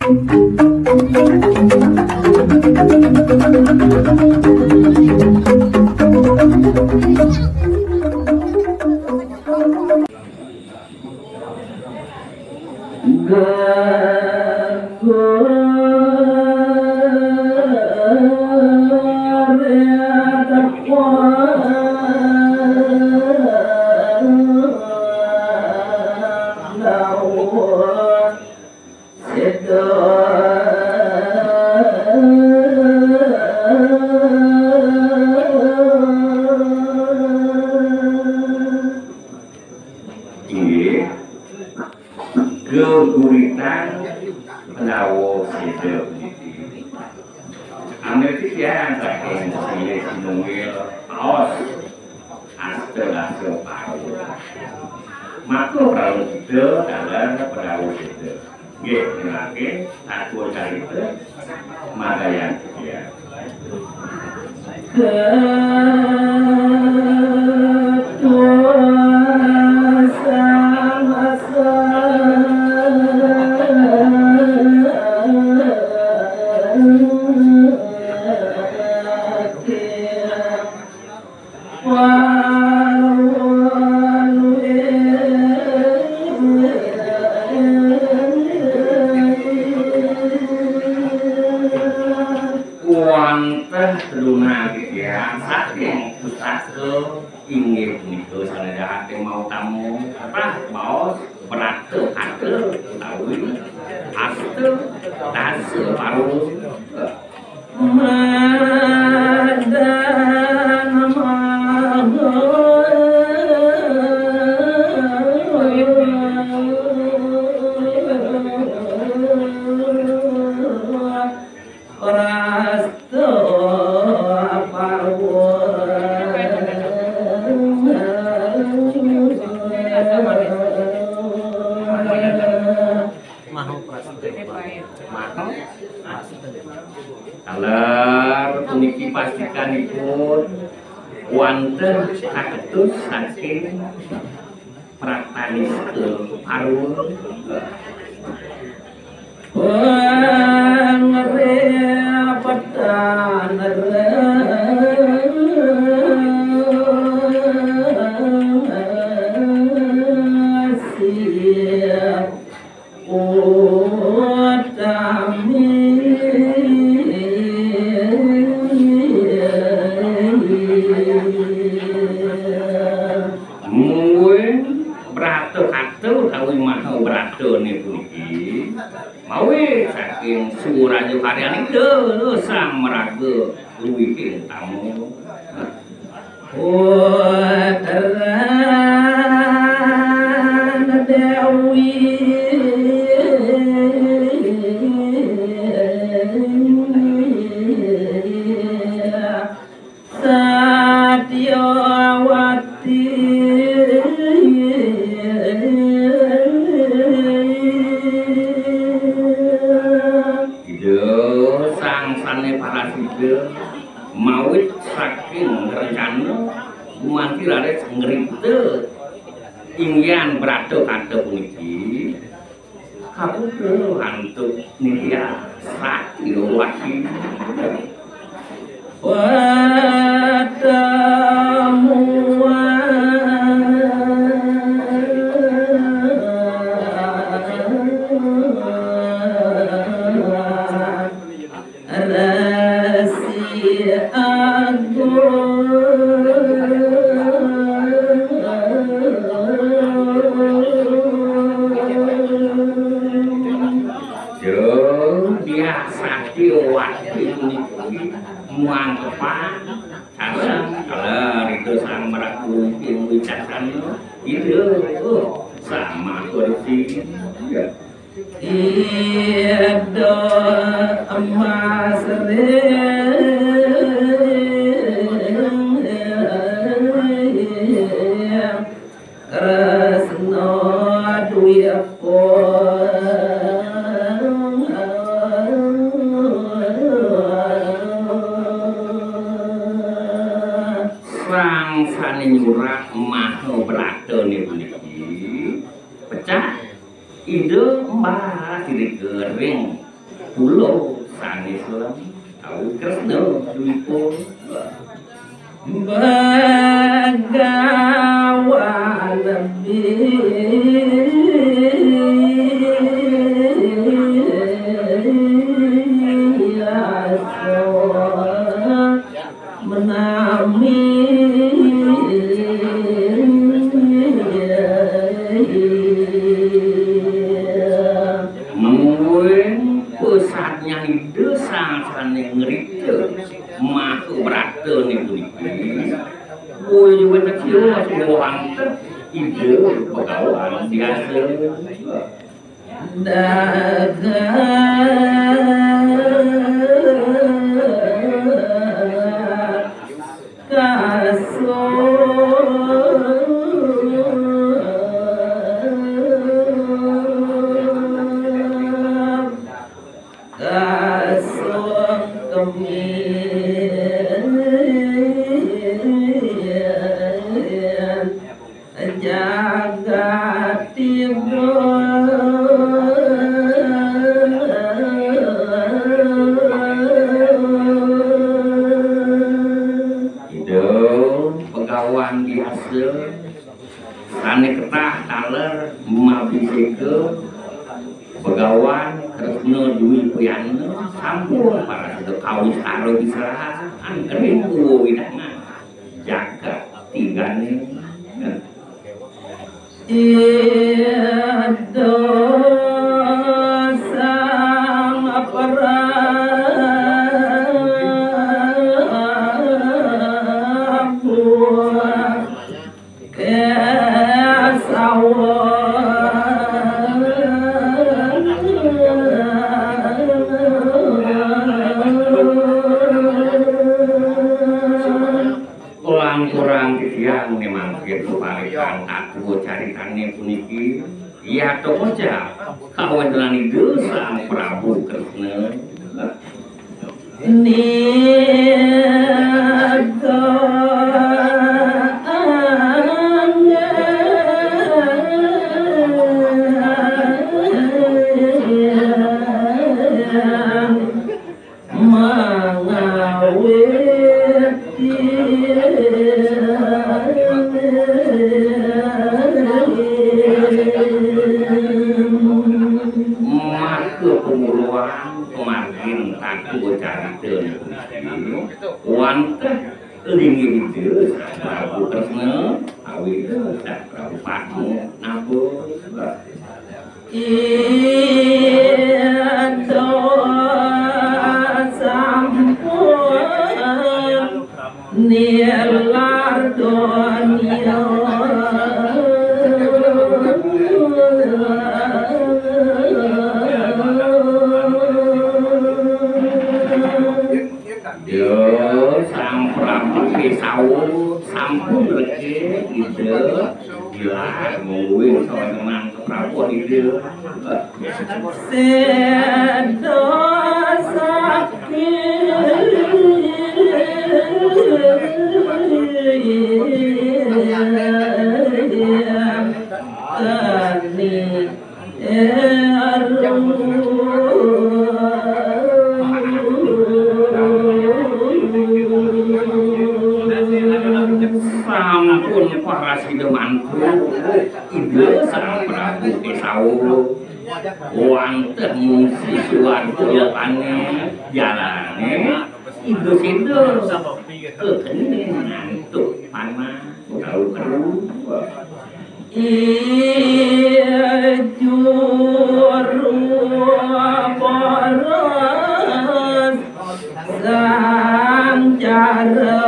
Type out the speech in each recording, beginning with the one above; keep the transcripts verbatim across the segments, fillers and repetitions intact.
Inggih. Geguritan Pendawa Séda puniki. Ametika tiyang saking silih sinunggil paos Asta Dasa Parwa. Maka pralambita taler Pendawa Séda. Nggih, nggih, sampun carita. Madayan titiang. Wantah lunang titiang saking pusaka inggih punika sané dahating mautama, kathah baos brata kata utawi asta dasa parwa. Maha prasta. Maha prasta. Taler puniki pastikanipun wantah kaketus saking Prataniska Parwa. Mungguing brata kata utawi maha bratané puniki mawit saking Suraja Karyan Ida Sang Maraga Luwiking Tama. Ida Sang Sané Parasida mawit saking rencana gumanti raris ngripta inggihan brata kata puniki kaputra antuk Nindya Sati Wati. Resi Agung. Duh, biasa diwati puniki muang kepak. Sareng kala rida Sang Maraga ing wicaksana. Ida, oh, sama kursi. Ya. Ida emas ring Kresna Dwipa. Sang sané nyurak maha bratané puniki pecah. Ida mbah sirika ring Kula sanes lem, tau Kresna Dwipa. Bagawan biasa menami. Mungguing pesadnyan Ida sangsane ngrita maha bratane puniki. Boya wenten sios wantah Ida Begawan biasa. Dagang kasur kasung kemin jagat tiga. Ida Begawan biasa sane ketah taler mabiseka Begawan Kresna Dwipayana sampun parasida kawistara bisa angkering kuwa widangan jagat tinggane. Ida Sang Prabu Kesawa. Lanturang titiang mangkin peparikan atua caritane puniki. Yata kocap kawentenan Ida Sang Prabu Kresna. Niga mangawiti maka pemuluhan pemargin tatu carita niki wantah linggih Ida Sang Prabu Kresna awit Sang Prabu Padma Naba. Ida sampun nilar donya. Ida Sang Prabu Kesawa sampun reke Ida Bilar mungguing sawantenan keprabuan Ida. Seda sakti kani. Sampun parasida mantu Ida Sang Prabu Kesawa wantah ngungsi suwarga lokane jalane Ida Seda kekene ngantuk panah utawi keru. Ijuru boros sancara.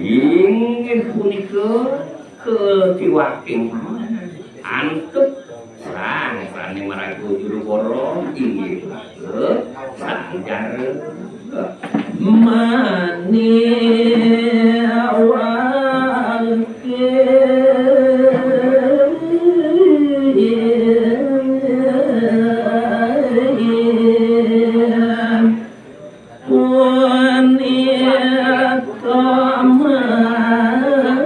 Inggih punika ketiwaking paman antuk sang sane maraga juru koro inggih punika sang jara mani wangke. Punika Lantaran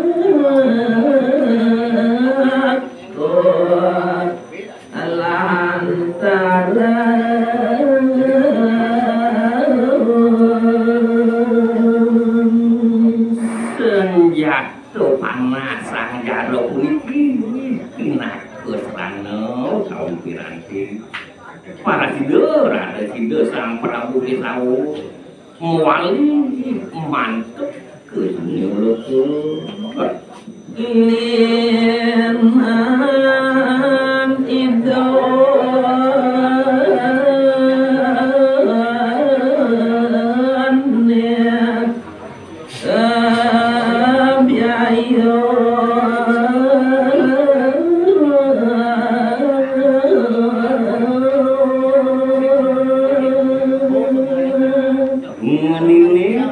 senjata panas sang jaro puniki pinaka srana kaum piranti. Para sida, rada sida Sang Prabu Kesawa mawali mantep ka dunya loka. Linan Ida Sabyaya. Ngenine,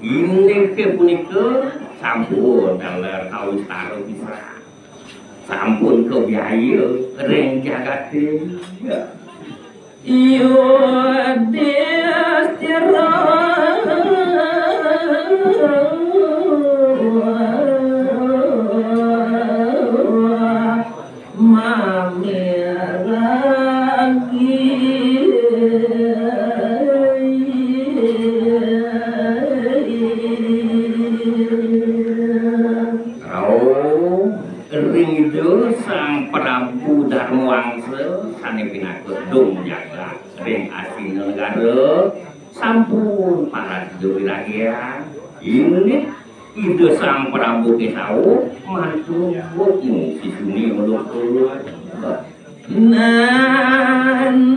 inggih punika sampun taler kawistara pisan. Sampun kabiaya ring jagate. Yudhistira mamiragi. Rauh ring Ida Sang Prabu Darmawangsa sane pinaka dong jagat ring Astina Negara, sampun parasida wiragian. Inggih Ida Sang Prabu Kesawa mantuk bukmu sisune ulun-ulun. Nanang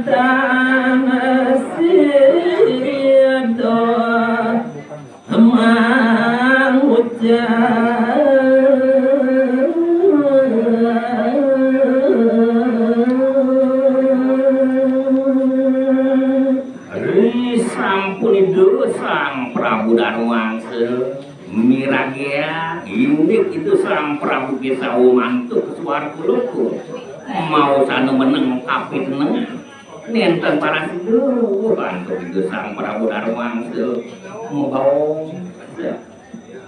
tanah sida mangucap. Ri sampun Ida Sang Prabu Darmawangsa miragia, indik Ida Sang Prabu Kesawa mantuk swarga loka. Maosana meneng kapitenengan. Nenten parasida, bantuk Ida Sang Prabu Darmawangsa mabaos.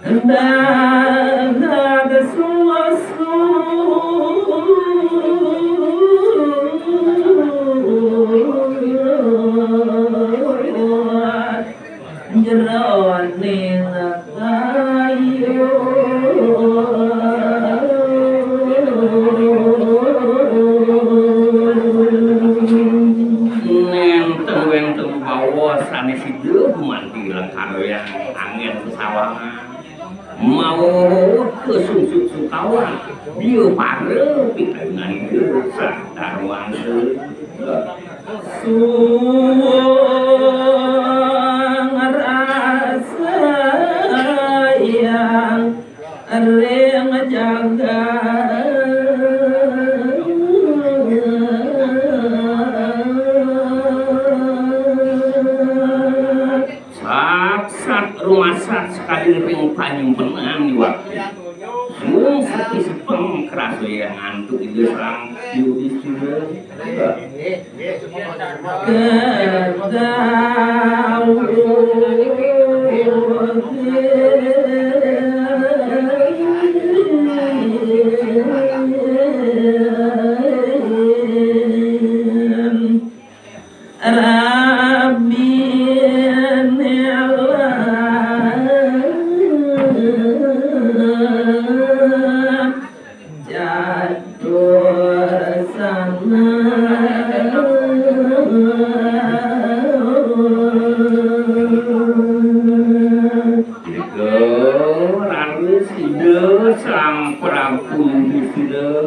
Dahat susu jeroning kayu. Nenten wenten bawa sane sida gumanti lengkara yang angin sesawangan. Mau kesungsuk sukawan, dia para pikayunan Ida Sang Darmawangsa. Suwung rasa yang ring jagat. Saksat rumasat sekali ring panyimpenan iwak. Mung sepi sepeng kerasa yang ngantuk Ida Sang Yudhistira. Catur sana. Nika raris Ida Sang Prabu Yudhistira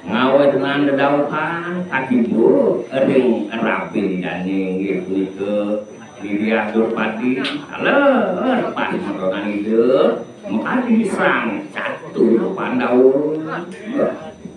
ngawetenan dedauhan katiba ring rabin jani, inggih punika Lidiah Durpati. Taler pas matonan Ida makadi Sang Catur Pandawa.